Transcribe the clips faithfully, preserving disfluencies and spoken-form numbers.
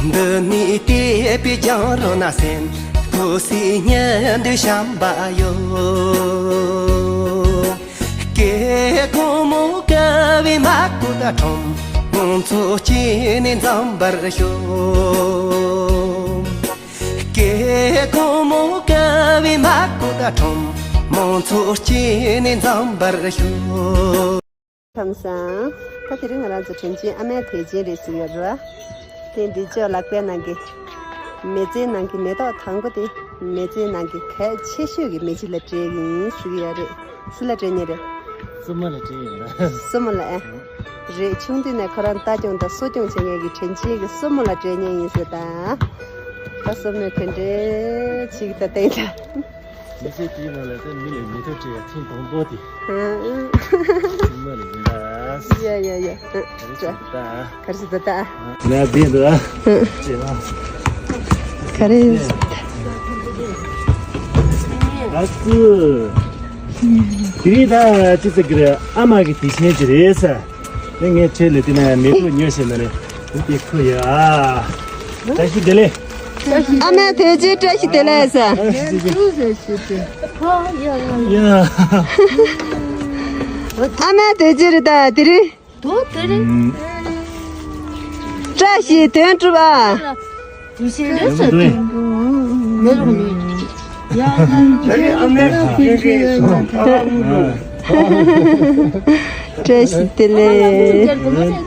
འདི་ནི་དེ་པའི་རྒྱང་རོ་ན་སེམས་ཁོ་སི་ཉན་འདི་བྱམས་པ་ཡོད། སྐད་གོང་མོ་ཀ་བའི་མ་ཀུ་ད་ཁྲོམ་ངོ་མཚོ་སྐྱེས་ནས་འཛོམས་པར་ཤོག་སྐད་གོང་མོ་ཀ་བའི་མ་ཀུ་ད་ཁྲོམ་མོ་མཚོ་སྐྱེས་ནས་འཛོམས་པར་ཤོག་ཁམས་བཟང་། ད་དེ་རིང་ང་རང་ཚོ་དྲིན་ཆེན་ཨ་མའི་དད་ཅན་རེད་ཟེར་ཡོད་ར། དེ་འདི་ཅོག་ལག་པའི་ནང་གི་མེ་ལྩེའི་ནང་གི་མེ་ཏོག་དང་པོ་དེ་མེ་ལྩེའི་ནང་གི་གལ་ཆེ་ཤོས་ཀྱི་མེ་ལྕེ་ལ་སྤྲད་ཀྱི་ཡིན་ཟེར་གྱི་ཡོད་རེད། སུ་ལ་སྤྲད་མཁན་རེད། སྲུ་མོ་ལ་སྤྲད་ཡོད་ན། སྲུ་མོ་ལ་ཨེ། རེད། ཆུང་དུས་ནས་ཁོ་རང་ལྟ་སྐྱོང་དང་གསོ་སྐྱོང་བྱེད་མཁན་གྱི་དྲིན་ཆེན་གྱི་སྲུ་མོ་ལ་སྤྲད་མཁན་ཡིན་ཟེར་ད། ད་སྲུ་མོས་ག་འདྲས་བྱེད་ཀྱི་ད་བསྟན་ད། མི་ཚེ་དེའི་ནང་ལ་ད་མི་ལ་མེ་ཏོག་སྤྲད་ཡ་ཐེངས་དང་པོ་དེ། ཧུམ། སྲུ་མོ་ལ་ཡིན་ད། ཡ་ཡ་ཡ། ཧུམ། ག་རེ་བྱེད་ད། ག་རེ་བྱེད་ད། ང་བདེ་འདུག་ཨ། ཧུམ། ཅེ་ལ། ག་རེ། ཨ་ཙི། དེ་རིང་ད་ཅི་ཟེར་གི་རེད། ཨ་མ་གི་དུས་ཆེན་ཅིག་རེད་ས། ནི་ངའི་ཁྲེལ་ལས་དེ་ན་མེ་ཏོག་ཉོས་ཤེས་ན་རེད། དེ་ཁོ་ཡ། བཀྲ་ཤིས་བདེ་ལེགས། ཨ་མའི་དུས་ཆེན་བཀྲ་ཤིས་བདེ་ལེགས་ས། ཡ། ཨ་མའི་དུས་ཆེན་རེད་ད་དེ་རིང་། དོ་དེ་རིང་། བཀྲ་ཤིས་དོན་གྲུབ་ཨ། དུས་ཆེན་རེད་ཟེར་དུས། མེ་རོགས་མེད། ཡ། ཨ་མའི་དུས་ཆེན་ཡོད་ན། བཀྲ་ཤིས་བདེ་ལེགས།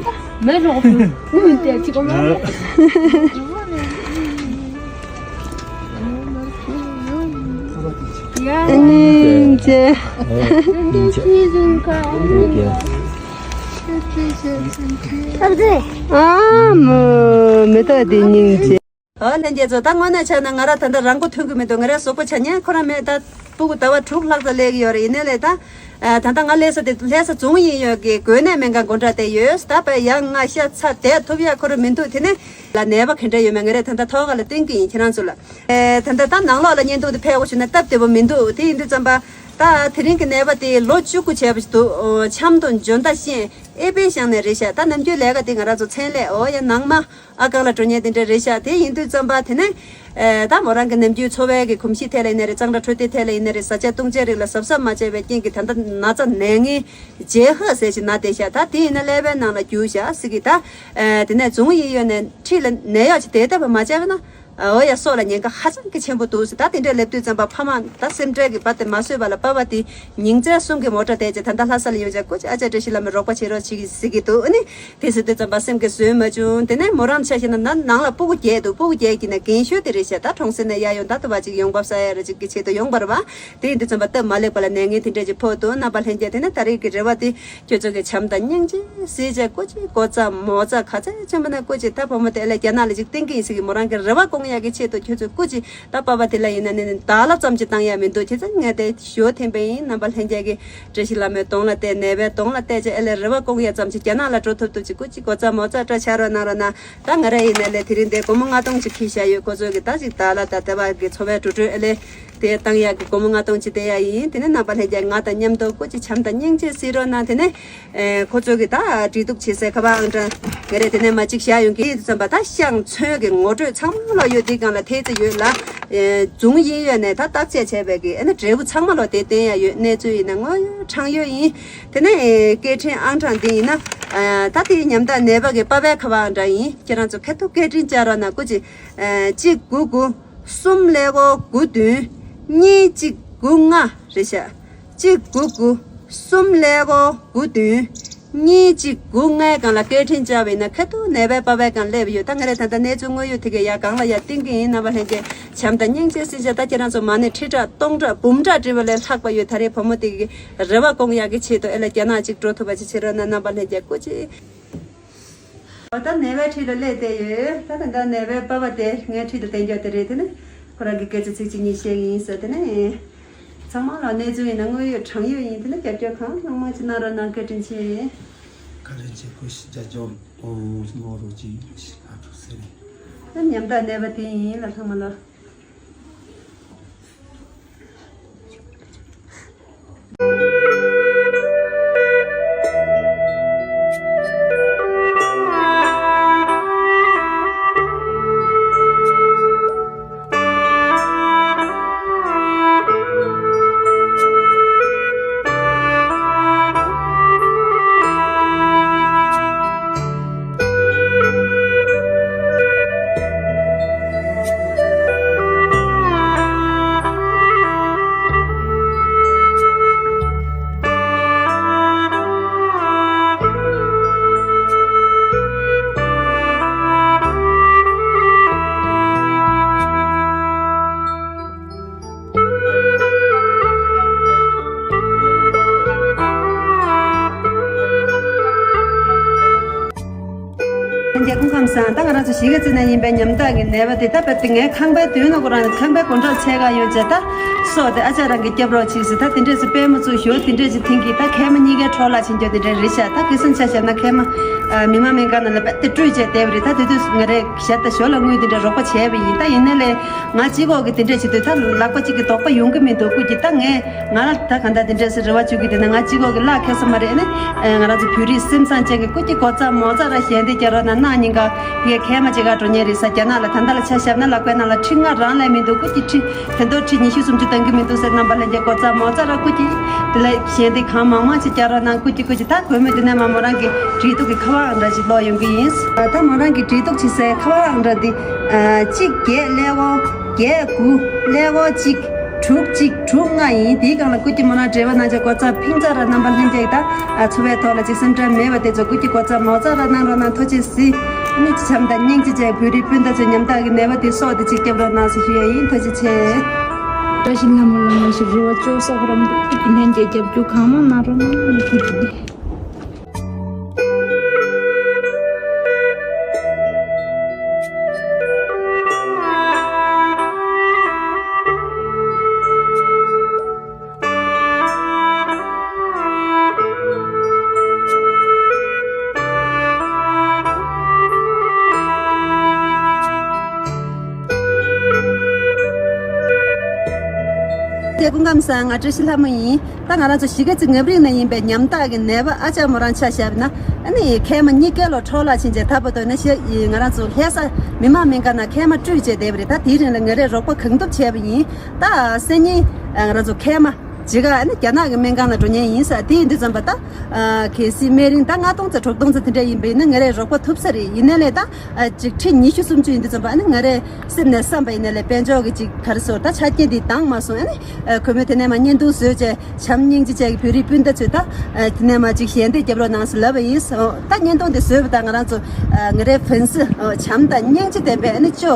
མེ་རོགས་མེད། དེ་ཅི་གོ་མ། ཡ། སྙིང་རྗེ། སྙིང་རྗེ། ཨ་མོ་མེ་ཏོག་དེ་སྙིང་རྗེ། ཨོ་ལྷན་རྒྱས་ཚོ། ད་དངོས་གནས་ཆ་ན་ང་ར་ད་ལྟ་རང་མགོ་ཐོན་གི་མི་འདུག་ང་རའི་གཟུགས་པོ་ཆ་ཉན་ཁོ་རང་མེད། ད་སྤུ་གུ་ཟླ་བ་དྲུག་ལྷག་ཙམ་སླེབས་ཀྱི་ཡོད་རེད། ཡིན་ནའི་ལས་ད་ད་ལྟ་ང་སླེབས་ས་དེ་ལྷ་ས་རྫོང་ཡིན་ཡོད་ཀྱི་དགོས་གནད་མེད་མཁན་སྒོ་འགྲམ་བསྡད་ཡོད། ད་དཔེ་ཡ་ང་ཤ་ཚ་དེ་ཐུབ་ཡ་ཁོ་རང་མི་འདུག་དེ་ནས་ལ་ནད་པ་ག་འདྲ་ཡོད་མེད་ང་རས་ད་ལྟ་ཐོག་ཁ་ལ་སྟོན་གི་ཡིན་ཁྱེད་རང་ཚོ་ལ། ཨེ་ད་ལྟ་ད་ནང་ལོགས་ལ་བརྙན་ཐུང་དེ་ཕེབས་འོ་ཞུ་ན་སྟབས་བདེ་པོ་མི་འདུག་དེ་ཡིན་དུས་ཙམ་པ་ད་དེ་རིང་གི་ནད་པ་དེ་ལོ་བཅུ་དགུ་བྱས་པ་ཞིག་འདུག་ཆབ་མདོ་འཇོ་མདའ་ཤན་ཨེ་པེ་ཤང་ནས་རེད་ཤག་ད་ནམ་རྒྱུན་ལས་ཀ་དེ་ང་རང་ཚོ་མཚན་ལས་འོ་ཡ་ནང་མ། ཨ་ཁང་ལ་འགྲོ་མཁན་དེ་འདྲ་རེད་ཤག་དེ་ཡིན་དུས་ཙམ་པ་དེ་ནས་ཨེ་ད་མོ་རང་གི་ནམ་རྒྱུན་འཚོ་བའི་གི་གོམས་གཤིས་ཐད་ལ་ཡིན་ན་རེད། གཙང་སྦྲ་འཕྲོད་བསྟེན་ཐད་ལ་ཡིན་ན་རེད། བཟའ་བཅའ་བཏུང་བྱའི་རིགས་ལ་གཟབ་གཟབ་མ་བྱས་པའི་རྐྱེན་གྱིས་ད་ལྟ་ན་ཚ་ནད་ངན་ཇེ་ཧ་ཟེར་ཞིག་ན་བསྡད་ཤག་ད་དེ་ཡིན་ན་ཀླད་པའི་ནང་ལ་རྒྱུག་ཤག་ཟེར་གི་ད་ཨེ་དེ་ནས་རྫོང་ཡིན་ཡོད་ནས་འཁྲིས་ལ་ནད་གཡོག་ཅིག་བསྡད་བསྡད་པ་མ་བྱས་པ་ན་འོ་ཡ་སྲོག་ལ་ཉེན་ཁ་ཧ་ཅང་གི་ཆེན་པོ་འདུག་ཟེར། ད་དེ་འདྲ་སླེབས་དུས་ཙམ་པ་ཕ་མ་ད་སེམས་ཁྲལ་གྱི་བ་དེ་མ་བཟོད་པ་ལ་པ་ཕ་དེ་ཉིན་མཚན་གསུམ་གྱི་མོ་ཊ་བསྡད་རྗེས་ད་ལྟ་ལྷ་ས་ལ་ཡོང་བྱས་སྐུ་མཁྱེན་ཨ་ཅག་བཀྲ་ཤིས་བླ་མས་རོགས་པ་བྱེད་རོགས་བྱེད་ཀྱི་ཟེར་གྱི་འདུག་ཨ་ནི། དེ་ཟེར་དུས་ཙམ་པ་སེམས་ཀྱི་བཟོད་མ་བྱུང་། དེ་ནས་མོ་རང་ཆ་བཞག་ན་ན་ནང་ལ་སྤུ་གུ་བརྒྱད་འདུག་སྤུ་གུ་བརྒྱད་ཀྱི་ནས་རྒན་ཤོས་དེ་རེད་ཤག་ད་གྲོང་གསེབ་ནས་ཡར་ཡོང་ད་དུ་བ་ཅིག་ཡོང་འབབ་ས་ཡ་ར་ཅིག་གི་ཆེད་དུ་ཡོང་བར་བ། དེ་ཡིན་དུས་ཙམ་པ་སྟབས་མ་ལེགས་པ་ལ་ནད་ངན་དེ་འདྲ་ཅིག་ཕོག་འདུག་རྣམ་པ་ལྷན་རྒྱས། དེ་ནས་ད་རེས་ཀྱི་རེ་བ་དེ་ཁྱོད་ཚོ་གི་བྱམས་དང་སྙིང་རྗེ་གཟིགས་བྱས་སྐུ་མཁྱེན་སྒོ་རྩ་མོ་རྩ་ག་ཚད་ཆེན་པོ་ན་སྐུ་མཁྱེན་ད་བུ་མོ་དེ་ལ་རྒྱ་ནག་ལ་ཅིག་བསྟན་གི་ཡིན་ཟེར་གི་མོ་རང་གི་རེ་བ་སྐོང་ཡག་གི་ཆེད་དུ་ཁྱོད་ཚོས་སྐུ་མཁྱེན། ད་པ་ཕ་དེ་ལ་ཡིན་ན་ནི་ནི་ད་ལ་ཙམ་ཅིག་བཏང་ཡ་མི་འདུག་ཁྱེད་ཚོ་ངས་དེ་ཞུ་འཐེན་པ་ཡིན། རྣམ་པ་ལྷན་རྒྱས་ཀྱིས་བཀྲ་ཤིས་བླ་མའི་གདོང་ལ་བལྟས་ནད་པའི་གདོང་ལ་བལྟས་བྱས་ཨེ་ལས་རེ་བ་སྐོང་ཡ་ཙམ་ཅིག་རྒྱ་ནག་ལ་འགྲོ་ཐུབ་ཐུབ་ཅིག་སྐུ་མཁྱེན་སྒོ་རྩ་མོ་རྩ་སྐྲ་ཆ་རོགས་གནང་རོགས་གནང་། ད་ང་ར་ཡིན་ན་ལས་དེ་རིང་འདི་སྒོར་མོ་ལྔ་སྟོང་ཅིག་ཁྱེར་བཞག་ཡོད། ཁོ་ཚོས་ཀྱི་ད་ཅིག་ད་ལ་ད་ལྟ་བ་གི་འཚོ་བའི་འགྲོ་གྲོན་ཨེ་ལས་དེ་བཏང་ཡ་གི་སྒོར་མོ་ལྔ་སྟོང་ཅིག་སྟེར་ཡ་ཡིན། དེ་ནས་རྣམ་པ་ལྷན་རྒྱས་ང་དང་མཉམ་དུ་སྐུ་མཁྱེན་བྱམས་དང་སྙིང་རྗེ་གཟིགས་རོགས་གནང་། དེ་ནས། ཨེ་ཁོ་ཚོ་གི་ད་འབྲེལ་གཏུག་བྱེད་སའི་ཁ་པར་ཨང་གྲངས་ང་རས་དེ་ནས་མ་གཅིག་བཞག་ཡོང་གི་ཙམ་པ་ད་ཤང་ཚུན་གྱི་ངོ་སྤྲོད་ཚང་མ་ལོག་ཡོད། དེའི་སྒང་ལ་ཐེལ་ཙེ་ཡོད་ལ། ཨེ་རྫོང་ཡིན་ཡོད་ནས་ད་བརྟག་དཔྱད་བྱས་པའི་གི་ཨེ་ན་འབྲས་བུ་ཚང་མ་ལོག་དེ་བསྟན་ཡ་ཡོད། གནས་ཚུལ་ཡིན་ན་དངོས་ཡོད་དྲང་ཡོད་ཡིན། དེ་ནས་ཨེ་སྐད་འཕྲིན་ཨང་གྲངས་འདི་ཡིན་ན་ཨ་ད་དེའི་ཉམ་ཐག་ནད་པ་གི་པ་ཕའི་ཁ་པར་ཨང་གྲངས་ཡིན། ཁྱེད་རང་ཚོ་ཁ་ཐུག་སྐད་འཕྲིན་བཅར་རོགས་གནང་། སྐུ་མཁྱེན། ཨེ་གཅིག་དགུ་དགུ། གསུམ་ཀླད་ཀོར་དགུ་བདུན། གཉིས་གཅིག་དགུ་ལྔ་རེད་ཤག་གཅིག་དགུ་དགུ། གསུམ་ཀླད་ཀོར་དགུ་བདུན། གཉིས་གཅིག་དགུ་ལྔའི་སྒང་ལ་སྐད་འཕྲིན་བཅར་བ་ཡིན་ན་ཁ་ཐུག་ནད་པའི་པ་ཕའི་སྒང་སླེབས་ཡོད། ད་ང་རས་ད་ལྟ་གནས་ཚུལ་དངོས་ཡོད་དེ་གའི་ཡ་སྒང་ལ་ཡ་བསྟན་གི་ཡིན། རྣམ་པ་ལྷན་རྒྱས་བྱམས་དང་སྙིང་རྗེ་གཟིགས་བྱས་ད་ཁྱེད་རང་ཚོ་མ་ཎི་ཁྲི་ཕྲག་སྟོང་ཕྲག་འབུམ་ཕྲག་བྲིས་པ་ལས་ལྷག་པ་ཡོད། ད་རེས་བུ་མོ་དེ་གི་རེ་བ་སྐོང་ཡག་གི་ཆེད་དུ་ཨེ་ལ་རྒྱ་ནག་ཅིག་འགྲོ་ཐུབ་པ་ཅིག་བྱེད་རོགས་གནང་། རྣམ་པ་ལྷན་རྒྱས་སྐུ་མཁྱེན། ད་ནད་པའི་འཁྲིས་ལ་སླེབས་བསྡད་ཡོད། ད་ད་ལྟ་ནད་པའི་པ་ཕ་དེ་ངའི་འཁྲིས་ལ་བསྟན་རྒྱུ་དེ་རེད། དེ་ནས་ཁོ་རང་གི་སྐད་ཆ་ཚིག་གཅིག་གཉིས་བཤད་ཀྱི་ཡིན་ཟེར། དེ་ནས་ཚང་མ་ལ་གནས་ཚུལ་ཡིན་ན་དངོས་ཡོད་དྲང་ཡོད་ཡིན། དེ་ནས་རྒྱབ་སྐྱོར་གང་གནང་མ་ཅི་གནང་རོགས་གནང་། བཀའ་དྲིན་ཆེ། བཀའ་དྲིན་ཆེ། སྐུ་མཁྱེན་རྒྱབ་སྐྱོར་ཨོ་མོ་རོགས་ཅིག་ཞིག་ཨ་ཐུག་ཟེར་ནས། ད་ཉམ་ཐག་ནད་པ་དེ་ཡིན་ལ་ཚང་མ་ལ། སང་ད་ང་རང་ཚོ་གཞིས་ཀ་རྩེ་ན་ཡིན་པའི་ཉམ་ཐག་གི་ནད་པ་དེ་ད་དཔེ་དེ་ངའི་ཁང་པའི་མདུན་ན་ཁོ་རང་ཁང་པའི་སྒོ་འགྲམ་ཆས་ག་ཡོད་ཅེ་ད་སོགས་དེ་ཨ་ཅག་རང་གི་སྐྱབས་རོགས་ཅིག་ཟེར་ད་དེ་འདྲས་སུ་པད་མ་བཙུགས་ཞོ་དེ་འདྲས་ཅིག་ཐེངས་ཀྱི་ད་ཁལ་མ་གཉིས་ཀའི་འཕྲོ་བརླག་ཕྱིན་རྒྱུ་དེ་འདྲས་རེད་ཤག་ད་ཁེ་སང་ཆ་བཞག་ན་ཁལ་མ་མི་མང་སྨན་ཁང་ནང་ལ་དཔེ་དེ་སྤྲོད་བྱས་བསྡད་པ་རེད། ད་དེ་དུས་ང་རས་ཞབས་ད་ཞོ་ལ་དངུལ་དེ་འདྲས་རོགས་པ་བྱས་པ་ཡིན། ད་ཡིན་ནའི་ལས་ང་གཅིག་པོ་གི་དེ་འདྲས་བྱེད་དུས་ད་ལག་པ་གཅིག་གི་དོགས་པ་ཡོང་གི་མི་འདུག་ཁོ་གི་ད་ངས། ང་ལ་ད་ག་འདྲ་དེ་འདྲས་སེ་རེ་བ་བཅོལ་གི་དེ་ནས་ང་གཅིག་པོ་གི་བརླག་ཁེལ་ས་མ་རེད། ཨ་ནི་ང་རང་ཚོ་བོད་རིགས་སེམས་བཟང་ཅན་གྱི་སྐུ་སྐྱིད་གོ་ཚ་མོ་ཚ་ར་ཞལ་འདེབས་རྒྱག་རོགས་གནང་། གནངས་ཉིན་ཀ་ངས་ཁལ་མ་ཅིག་ག་འགྲོ་མཁན་རེད་ས། རྒྱ་ནག་ལ་ད་ལྟ་ལ་ཆ་བཞག་ན་ལག་པའི་ནང་ལ་ཁྲི་ལྔ་རང་ལས་མི་འདུག་སྐུ་སྐྱིད་ཁྲི་དེ་མདོ་ཁྲི་ཉི་ཤུ་སུམ་ཅུ་འདང་གི་མི་འདུག་ཟེར། རྣམ་པ་ལྷན་རྒྱས་གོ་ཚ་མོ་ཚ་ར་སྐུ་སྐྱིད་དེ་ལ་ཞལ་འདེབས་གང་མང་མང་ཅིག་རྒྱག་རོགས་གནང་། སྐུ་སྐྱིད་སྐུ་སྐྱིད། ད་གུས་མོས་དེ་ནས་མ་མོ་རང་གི་བྲིས་གཏུག་གི་ཁ་པར་ཨང་གྲངས་ཅིག་ཀློག་ཡོང་གི་ཡིན། ད་མོ་རང་གི་བྲིས་གཏུག་བྱེད་སའི་ཁ་པར་ཨང་གྲངས་འདི་གཅིག་བརྒྱད་ཀླད་ཀོར་བརྒྱད་དགུ་ཀླད་ཀོར་གཅིག་དྲུག་གཅིག་དྲུག་ལྔ་ཡིན། དེའི་སྒང་ལ་སྐུ་སྐྱིད་མོ་རང་འབྲེལ་བ་གནང་བྱས་གོ་ཚ་ཕིང་ཚ་ར་རྣམ་པ་ལྷན་རྒྱས་ད་འཚོ་བའི་ཐོག་ལ་ཅིག་སེམས་ཁྲལ་མེད་པ་དེ་ཚོ་སྐུ་སྐྱིད་གོ་ཚ་མོ་ཚ་ར་གནང་རོགས་གནང་། ཐུགས་རྗེ་གཟིགས། མི་བྱམས་དང་སྙིང་རྗེ་བཅས་བོད་རིགས་སྤུན་ཟླ་ཚོའི་ཉམ་ཐག་གི་ནད་པ་དེ་སྲོག་དེ་ཅིག་སྐྱབས་རོགས་གནང་ཟེར་ཞུ་ཡ་ཡིན། ཐུགས་རྗེ་ཆེ། བཀྲ་ཤིས་ལྷ་མོ་ལ་མ་ཞིག་རེ་བ་བཅོལ་ས་ཁོ་རང་འདུག་ལྷན་རྒྱས་རྒྱབ་སྐྱོར་གང་མང་གནང་རོགས་གནང་། ཡི་གེ་འདི། སྐུ་ཁམས་བཟང་། ང་བཀྲ་ཤིས་ལྷ་མོ་ཡིན། ད་ང་རང་ཚོ་གཞིས་ཀ་རྩེ་ངམ་རིང་ན་ཡིན་པའི་ཉམ་ཐག་གི་ནད་པ་ཨ་ཅག་མོ་རང་ཆ་བཞག་ན་ཨ་ནི་ཁལ་མ་གཉིས་ཀ་ལོ་འཕྲོ་བརླག་ཕྱིན་རྗེས་ད་བར་དུ་ན་ཤེས་ང་རང་ཚོ་ལྷ་ས་མི་མང་སྨན་ཁང་ནང་ཁལ་མ་སྤྲོད་བྱས་བསྡད་པ་རེད། ད་དེའི་རིང་ལ་ངས་རོགས་པ་གང་ཐུབ་བྱས་པ་ཡིན། ད་སང་ཉིན་ང་རང་ཚོ་ཁལ་མ་ཅིག་ཨ་ནི་རྒྱ་ནག་གི་སྨན་ཁང་ལ་འགྲོ་མཁན་ཡིན་ས། དེ་ཡིན་དུས་ཙམ་པ་ད་གལ་སྲིད་སྨན་རིན་ད་ལྔ་སྟོང་ཙམ་དྲུག་སྟོང་ཙམ་དེ་འདྲ་ཡིན་པ་ཡིན་ན་ངས་རོགས་པ་ཐུབ་ས་རེད། ཡིན་ནའི་ལས་ད། ཨ་ཅིག་ཁྲི་ཉི་ཤུ་སུམ་ཅུ་ཡིན་དུས་ཙམ་པ་ཨ་ནི་ང་རའི་སེམས་ནས་བསམ་པ་ཡིན་ན་ལས་དཔལ་འབྱོར་གྱི་ཅིག་ག་རེ་ཟེར་ད་ཆ་རྐྱེན་འདི་འདང་མ་སོང་། ཨ་ནི་ཨ་གུས་མོས་དེ་ནས་མ་བརྙན་ཐུང་བཟོས་བྱས་བྱམས་སྙིང་རྗེ་ཅན་གྱི་བོད་རིགས་སྤུན་ཟླ་ཚོས་ད་ཨ་དེ་ནས་མ་ཅིག་ཞལ་འདེབས་རྒྱབ་རོགས་གནང་ཟེར་ལབ་པ་ཡིན། ཨོ་ད་བརྙན་ཐུང་འདི་བཟོས་པ་དང་ང་རང་ཚོ་ཨ་ང་རའི་ཕན་སི་ཨོ་བྱམས་དང་སྙིང་རྗེ་ལྡན་པའི་ཨ་ནི་ཅོ་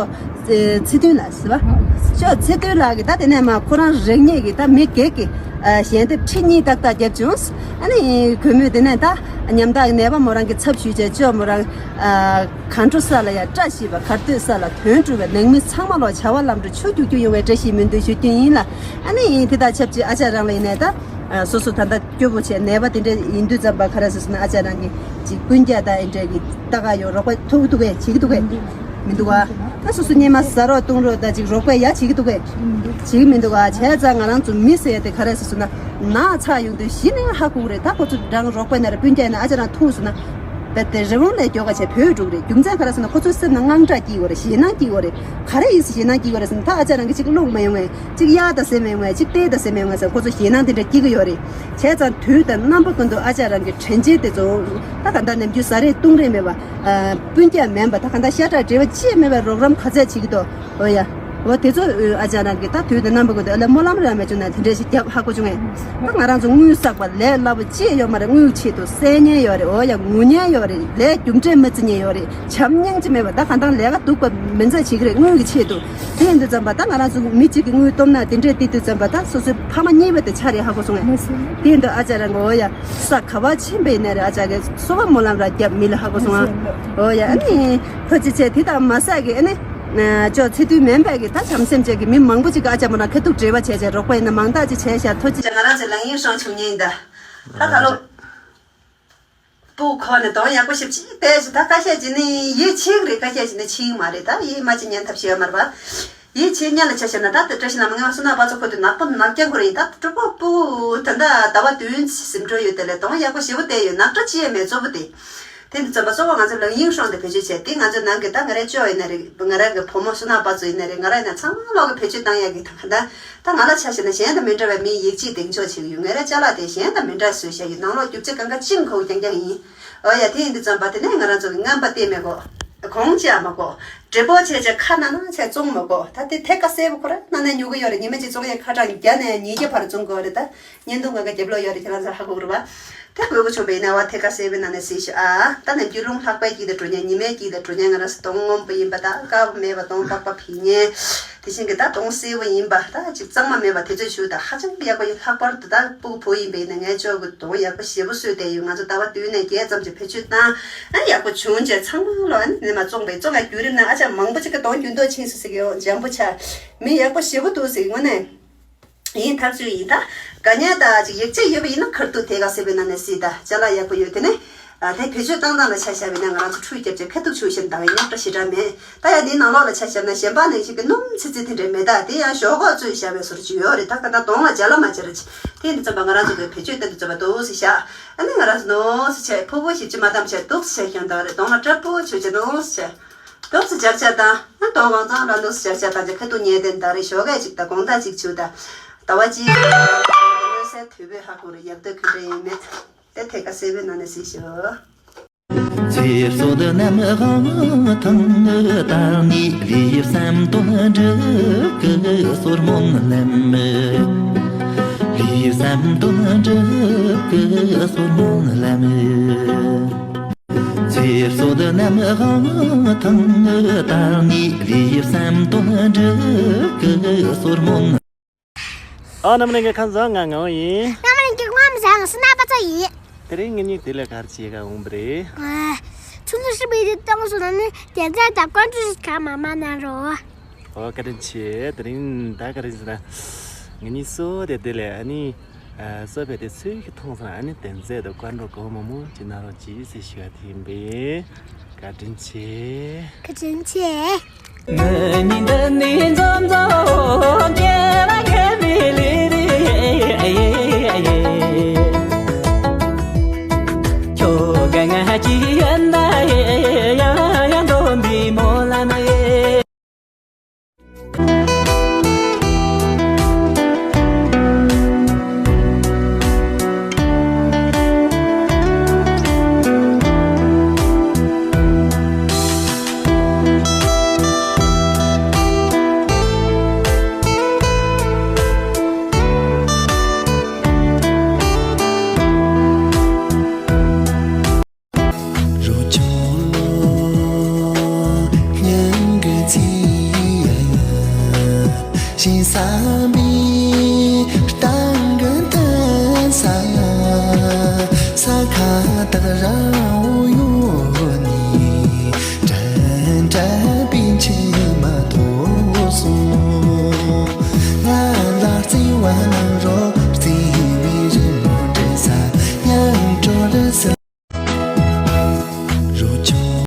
ཚེ་བརྟན་ལགས་ཟེར་བ་ཅོ་ཚེ་བརྟན་ལགས་ཀྱིས་ད་དེ་ནས་མ་ཁོ་རང་རང་ཉིད་ཀྱིས་ད་མི་སྒེར་གྱི་ཨ་ཞལ་འདེབས་ཁྲི་གཉིས་ཏག་ཏག་བརྒྱབ་བྱུང་། ཨ་ནི་གུས་མོས་དེ་ནས་ད་ཉམ་ཐག་ནད་པ་མོ་རང་གི་ཚབ་ཞུས་བྱས་ཅོ་མོ་རང་ཨ། གར་འགྲོ་ས་ལ་ཡང་བཀྲ་ཤིས་པ། གར་སྡོད་ས་ལ་དོན་འགྲུབ་པ། ནང་མི་ཚང་མ་ལོ་བྱ་བ་ལམ་འགྲོ་ཆུ་རྒྱུག་རྒྱུག་ཡོང་བའི་བཀྲ་ཤིས་སྨོན་འདུན་ཞུ་རྒྱུ་ཡིན་ལ། ཨ་ནི་དེ་དང་ཆབས་ཅིག་ཨ་ཅག་རང་ལ་ཡིན་ནའི་ད་སོ་སོ་ད་ལྟ་སྐྱོ་པོ་བྱས་ནད་པ་དེ་འདྲ་ཡིན་དུས་ཙམ་པ་ག་རེ་ཟེར་སོང་ན་ཨ་ཅག་རང་གི་ཅིག་སྤུན་ཀྱག་ད་ཨེ་འདྲ་གི་ལྟ་ག་ཡོད་རོགས་པ་ཐུག་གི་འདུག་གས་བྱེད་ཀྱི་འདུག་གས་མི་འདུག་ག་ད་སོ་སོ་སྙེ་མ་ཟ་རོགས་བཏུང་རོགས་ད་ཅིག་རོགས་པ་ཡ་བྱེད་ཀྱི་འདུག་གས་བྱེད་ཀྱི་མི་འདུག་ག་བྱས་ཙང་ང་རང་ཚོ་མི་ཟེར་ཡ་དེ་ག་རེ་ཟེར་སོང་ན་ན་ཚ་ཡོང་དུས་གཞི་ནས་ཧ་གོ་གི་རེད། ད་ཁོ་ཚོ་རང་རོགས་པ་ཡིན་ན་རེད་སྤུན་ཀྱག་ཡིན་ན་ཨ་ཅག་རང་ཐུག་སོང་ན། རྦད་དེ་རི་བོང་ལས་མགྱོགས་ཀ་བྱས་བུད་འགྲོ་གི་རེད། རྒྱུ་མཚན་ག་རེ་ཟེར་ན་ཁོ་ཚོའི་སེམས་ནང་དངངས་སྐྲག་སྐྱེ་གི་ཡོད་རེད། ཞེད་སྣང་སྐྱེ་གི་ཡོད་རེད། ག་རེ་ཡིན་ཟེར་ཞེད་སྣང་སྐྱེ་གི་ཡོད་རེད་ཟེར་ན་ད་ཨ་ཅག་རང་གི་ཅིག་རླུང་མ་ཡོང་ངས་ཅིག་གཡག་དང་ཟས་མ་ཡོང་ངས་ཅིག་གཏེར་དང་ཟས་མ་ཡོང་ངས་ཟེར་ཁོ་ཚོ་ཞེད་སྣང་དེ་འདྲ་སྐྱེ་གི་ཡོད་རེད། བྱས་ཙང་དུས་དང་རྣམ་པ་ཀུན་ཏུ་ཨ་ཅག་རང་གི་དྲན་ཆེན་དེ་ཚོ་ད་ག་འདྲ་ནམ་རྒྱུན་ཟ་རེས་བཏུང་རེས་མེད་པ། སྤུན་ཀྱག་མིན་པ་ད་ག་འདྲ་ཤ་ཁྲག་འབྲེལ་བ་ཅི་ཡང་མེད་པའི་རོགས་རམ་ག་ཚད་བྱེད་ཀྱི་འདུག་འོ་ཡ། འོ་དེ་ཚོ་ཨ་ཅག་རང་གིས་ད་དུས་དང་རྣམ་པ་ཀུན་ཏུ་ཨ་ལས་སྨོན་ལམ་རང་མེད་བྱུང་ན་དེ་འདྲ་ཞིག་རྒྱབ་ཧ་གོ་བྱུང་ངས། ད་ང་རང་ཚོ་དངུལ་བསགས་པ་ལས་སླ་པོ་ཅི་ཡང་ཡོད་མ་རེད། དངུལ་ཆེད་དུ་བསད་ཉེན་ཡོད་རེད། འོ་ཡ་ངུ་ཉེན་ཡོད་རེད། ལས་རྒྱུ་འབྲས་མ་བརྩི་ཉེན་ཡོད་རེད། བྱམས་སྙིང་རྗེ་མེད་པ་ད་ག་འདྲ་ལས་ཀ་སྡུག་པ་མི་འཛད་བྱེད་ཀྱི་རེད་དངུལ་གྱི་ཆེད་དུ། དེ་ཡིན་དུས་ཙམ་པ་ད་ང་རང་ཚོ་མི་གཅིག་གིས་དངུལ་སྟོབས་ན་དེ་འདྲས་བལྟས་དུས་ཙམ་པ་ད་སོ་སོའི་ཕ་མ་གཉིས་པ་དེ་ཆགས་རེད་ཧ་གོ་སོང་ངས། དེ་ཡིན་དུས་ཨ་ཅག་རང་གི་འོ་ཡ་ས་ག་བ་ཕྱིན་པ་ཡིན་ན་རེད་ཨ་ཅག་གིས་གསོལ་བ་སྨོན་ལམ་རང་རྒྱབ་མི་ལ་ཧ་གོ་སོང་ཨ། འོ་ཡ་ཨ་ནི་ཁོ་ཅི་བྱས་དེ་དང་མ་ཟད་གི་ཨ་ནི། ཅོ་ཚེ་དུས་མིན་པའི་གི་ད་བྱམས་སེམས་ཅན་གྱི་མི་མང་པོ་ཅིག་གི་ཨ་ཅག་མོ་རང་ཁ་ཐུག་འབྲེལ་བ་བྱས་བྱས་རོགས་པ་ཡིན་ན་མང་དག་ཅིག་བྱས་ཤག་ཐུགས་རྗེ་ཆེ། ང་རང་ཚོའི་ལག་གཡེམ་སྲང་བྱུང་ཉེན་ཡིན་ད། ད་ད་ལོ། སྤུ་གུ་ཁོ་ནས་གདོང་ཡག་པོ་ཞིབ་ཅིག་བལྟས་ཤིག་ད་ཁ་ཤས་ཅིག་ནི་ཡིད་ཆེས་ཀྱི་རེད། ཁ་ཤས་ཅིག་ནི་ཆེས་མ་རེད། ད་ཡིད་མ་ཆེས་ཉན་ཐབས་ཤེས་ཡོད་མ་རེད་པ། ཡིད་ཆེས་ཉན་ལ་ཆ་བཞག་ན་ད་དེ་བཀྲ་ཤིས་ལྷ་མོ་ང་བསོད་ནམས་པ་ཚོ་ཁོ་དུ་ནག་པོ་ནག་རྐྱང་ཁོ་རེད། ད་གྲོགས་པོ་སྤུ་གུ་ད་ད་ཟླ་བ་བདུན་ཟིན་འགྲོ་ཡོད་དེ་ལས་གདོང་ཡག་པོ་ཞེ་པོ་བསྡད་ཡོད། ནག་ཁྲ་ཅི་ཡང་མེད་གཙོ་བོ་དེ། དེ་འདི་ཚོ་པ་གཙོ་བོ་ང་ཚོ་ལག་གཡེམ་སྲང་དེ་བེད་སྤྱོད་བྱས་དེ་ང་ཚོ་ནང་གི་ད་ང་རའི་ཅོ་ཡིན་ན་རེད། ང་རའི་གི་བུ་མོ་བསོད་ནམས་པ་ཚོ་ཡིན་ན་རེད། ང་རའི་ནང་ཚང་མ་ལོག་གི་བེད་སྤྱོད་བཏང་ཡག་གི་ད་ག་ད། ད་ང་ལ་ཆ་བཞག་ན་གཞན་དང་མི་འདྲ་བའི་མིའི་ཡིག་ཆ་གདེང་འཇོག་བྱེད་ཀྱི་ཡོད། ང་རའི་ཅ་ལག་དེ་གཞན་དང་མི་འདྲ་བཟོས་བཞག་ཡོད། ནང་ལོགས་རྒྱུ་ཆ་གང་ག་བཅིངས་ཁོག་རྐྱང་རྐྱང་ཡིན། འོ་ཡ་དེ་ཡིན་དུས་ཙམ་པ་དེ་ནས་ང་རང་ཚོ་གི་རྔན་པ་སྟེར་མི་དགོས། གོང་བཅག་མ་དགོས། བགྲེས་པོ་བྱས་བྱས་ཁ་ན་ན་བྱས་བཙོང་མ་དགོས། ད་དེ་ཐད་ཀ་གསལ་པོ་ཁོ་རང་ན་ན་ཉོ་གི་ཡོད་རེད། ཉི་མ་གཅིག་བཙོང་ཡས་ཁ་གྲངས་བརྒྱ་ནས་ཉིས་བརྒྱ་བར་བཙོང་གི་ཡོད་རེད། ད་བརྙན་ཐུང་ང་ག་རྒྱབ་ལོགས་ཡོད་རེད། ཁྱེད་རང་ཚོ་ཧ་གོ་གི་རེད་པ། དེ་དགོས་མཁོ་བྱུང་བ་ཡིན་ན་བ་ཐད་ཀ་གསལ་པོའི་ནང་ནས་གཟིགས་ཤོག་ཨ། ད་ནས་རྒྱུས་ལོང་ལྷག་པའི་དཀྱིལ་དུ་འགྲོ་ཉན་ཉི་མའི་དཀྱིལ་དུ་འགྲོ་ཉན་ང་རང་ཚོ་གདོང་སྔོན་པོ་ཡིན་པ་དང་དཀར་པོ་མེད་པ་གདོང་པགས་པ་ཕིགས་ཉན། དེ་བཞིན་གྱི་ད་གདོང་སེར་པོ་ཡིན་པ་ད་ཅིག་གཙང་མ་མེད་པ་དེ་ཚོས་ཞུ་ད་ཧ་ཅང་གི་ཡག་པོ་ཡིན། ལྷག་པར་དུ་ད་སྤུ་གུ་བུ་ཡིན་པ་ཡིན་ན་ངའི་ཅོག་གི་གདོང་ཡག་པོ་ཞེ་པོ་བཟོས་བསྡད་ཡོད། ང་ཚོ་ཟླ་བ་བདུན་ནས་བརྒྱད་ཙམ་ཅིག་བེད་སྤྱོད་བཏང་ཨ་ཡག་པོ་བྱུང་རྗེས་ཚང་མ་ལོ་ཨ་ནི་ནི་མ་བཙོངས་པའི་བཙོང་ཡ་བརྒྱུད་རིམ་ནང་ཨ་ཅག་མང་པོ་ཅིག་གི་གདོང་འགྱུར་ལྡོག་ཕྱིན་སོང་ཟེར་གི་ཡོད། འཇམ་པོ་ཆགས་མི་ཡག་པོ་ཞེ་པོ་འདུག་ཟེར་གི་དངོས་གནས། ཡིན་ཐག་ཆོད་ཡིན་ད། དགའ་ཉེ་ད་ཅིག་ཡིག་ཆ་ཡོད་པ་ཡིན་ན་ཁར་ཐུག་དེ་ག་སེ་བའི་ནང་ནས་སྲིད་ད་ཅ་ལག་ཡག་པོ་ཡོད་དེ་ནས། ཨ་དེ་བེད་སྤྱོད་བཏང་སྟངས་ལ་ཆ་བཞག་པ་ཡིན་ན་ང་རང་ཚོ་ཁྲུས་བརྒྱབ་བྱས་ཁ་ཐུག་ཆུ་བཞིན་དང་རྙོག་དྲ་ཞེ་དྲག་མེད། ད་ཡང་འདིའི་ནང་ལོགས་ལ་ཆ་བཞག་ན་གཞན་པ་ནང་བཞིན་གྱི་སྣུམ་ཚི་ཚི་དེ་འདྲ་མེད་ད། དེ་ཡང་ཞོག་ཁོག་ཚོས་བཞག་པའི་བཟོ་འདྲ་ཅིག་ཡོད་རེད། ད་ག་ད་གདོང་ལ་ཅ་ལག་མ་ཅ་ལག་ཅིག་དེ་འདི་ཙམ་པ་ང་རང་ཚོ་གི་བེད་སྤྱོད་བཏང་འདི་ཙམ་པ་འདུག་སེ་བཞག་ཨ་ནི་ང་རང་ཚོ་ནོར་སེ་བྱས་ཕུ་བོ་ཞིབ་ཅིག་མ་བཏང་བྱས་འདུག་སེ་བྱས་ཀྱང་ད་རེད། གདོང་ལ་སྐྲ་ཕུ་བོ་ཆོས་བྱས་འདུག་སེ་བྱས། ཏོག་ཙམ་སྦྱར་བྱ་དང་ན་གདོང་གང་ཚང་ལ་ནུས་སྦྱར་བྱ་དང་ཅིག་ཁ་ཐུག་ཉལ་དེ་ད་རེས་ཞོགས་ཀས་ཅིག་དང་དགོང་དག་ཅིག་བྱུག་དང་། ཟླ་བ་གཅིག་གི་སྔོན་སའི་དུས་བོད་ཧ་གོ་རུ་ཡག་འདོད་ཁུལ་འདྲ་ཡིན་མེད། དེ་ཐད་ཀ་གསལ་པོའི་ནང་ནས་གཟིགས་ཤོག་ཨ་རྣམ་གླིང་གི་ཁམས་བཟང་ང་ངོ་ཡིན། རྣམ་གླིང་གི་ཁམས་བཟང་སུ་ན་པ་ཚོ་ཡིན། དེ་རིང་ངེད་གཉིས་དེ་ལ་གར་བྱེད་ག་འོང་པ་རེད། ཨ། ཆུ་ཚོད་ཧྲིལ་པོ་དེ་གཏོང་སོང་ན་ནི་དེ་ཚོ་ད་ཀོན་ཀྲི་ག་མ་མ་ན་རོ། ཨོ་བཀའ་དྲིན་ཆེ། དེ་རིང་ད་ག་རེ་ཟེར་ན། ངེད་གཉིས་སོ་དེ་དེ་ལས་ཨ་ནི། ཨ་སོ་བས་དེ་ཚོས་ཀྱི་མཐོང་སོང་ཨ་ནི་དེ་ཚོས་དེ་ཀོན་ཀྲི་གོ་མོ་མོ་ཅི་ན་རོ་ཅི་ཟེར་ཞུ་བ་དེ་ཡིན་པས། བཀའ་དྲིན་ཆེ། བཀའ་དྲིན་ཆེ།